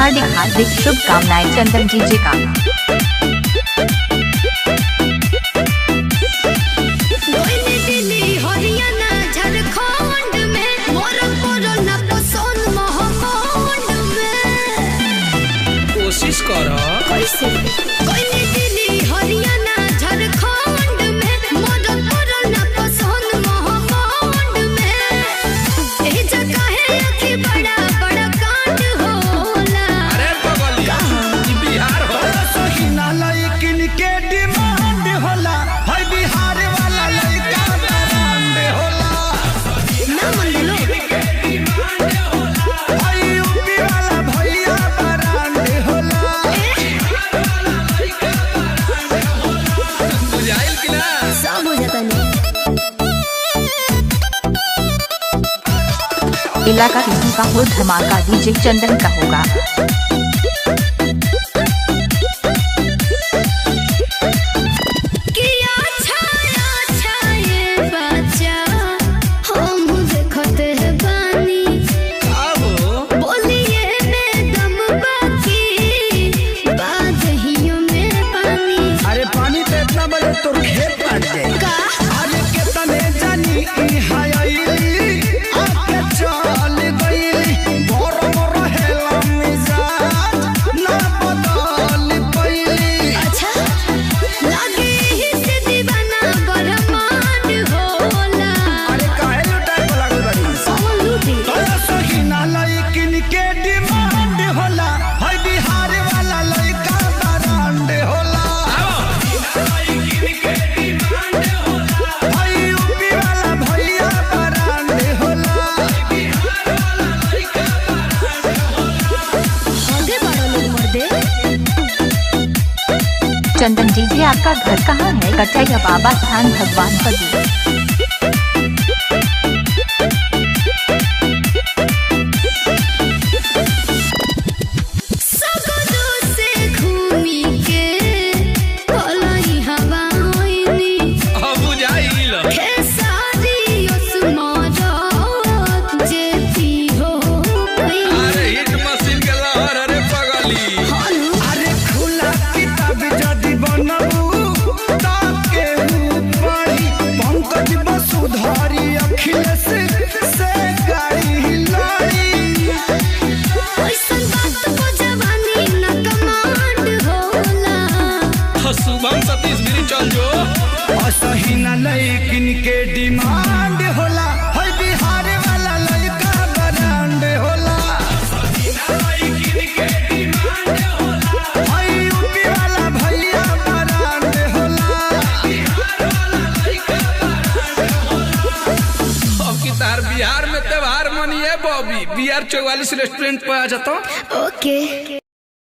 हार्दिक हार्दिक शुभकामनाएं चंदन जी का। कोशिश करो। हरियाणा झारखंड में मोर ना पसंद मोहम्मद में ए जगह है कि बड़ा बड़ा कांड होला। अरे बगलिया ई बिहार हो। सहीना लइकिन के डिमांड होला, है बिहार वाला लइका ब्रांड होला। ना मन लो है यूपी वाला भैया ब्रांड होला। बुझाइल कि ना? सब हो जाता नहीं। इलाका किसी का हो धमाका डीजे चंदन का होगा। किया छाया छाये बच्चा हम देखते हैं बानी आहो बोलिए में दम बाकी बादहियों में पानी। अरे पानी तो इतना बजे तो खेत पाट जाए। का अरे केतने जानी ई हायली आके चल गईली, मोर मोर हेला मिजाज ना बदल पईली। अच्छा लागे ही से दीवाना बरमान होला। अरे काहे लुटाए को लागल बानी? कौन लूटी? तोरा सहीना लइकिन के डिमांड होला, है बिहार वाला लइका ब्रांड होला। है यूपी वाला भैया ब्रांड होला। हदे बड़ा लोग मर दे। चंदन जी आपका घर कहाँ है? कटैया बाबा स्थान भगवान पति। सगरो से घूमी के भलाई हवा होइनी अब बुझाइल। खेसारी ओसमारत जे पी हो गई। अरे हिट मशीन के लहर, अरे पगली। अरे खुला किताब जदि बनबू त केहू पढ़ी, पंकज वसुधारी अखिलेश से गाड़ी लड़ी। ऐसन बात को जवानी न कमांड होला। शुभम सतीश गिरी चल जो। असहीना लइकिन के डिमांड होला, है बिहार वाला लइका ब्रांड होला। है यूपी वाला भैया ब्रांड होला। अब की तार बिहार में त्योहार मनिए बॉबी, बिहार 44 रेस्टोरेंट पर आ जाता। ओके।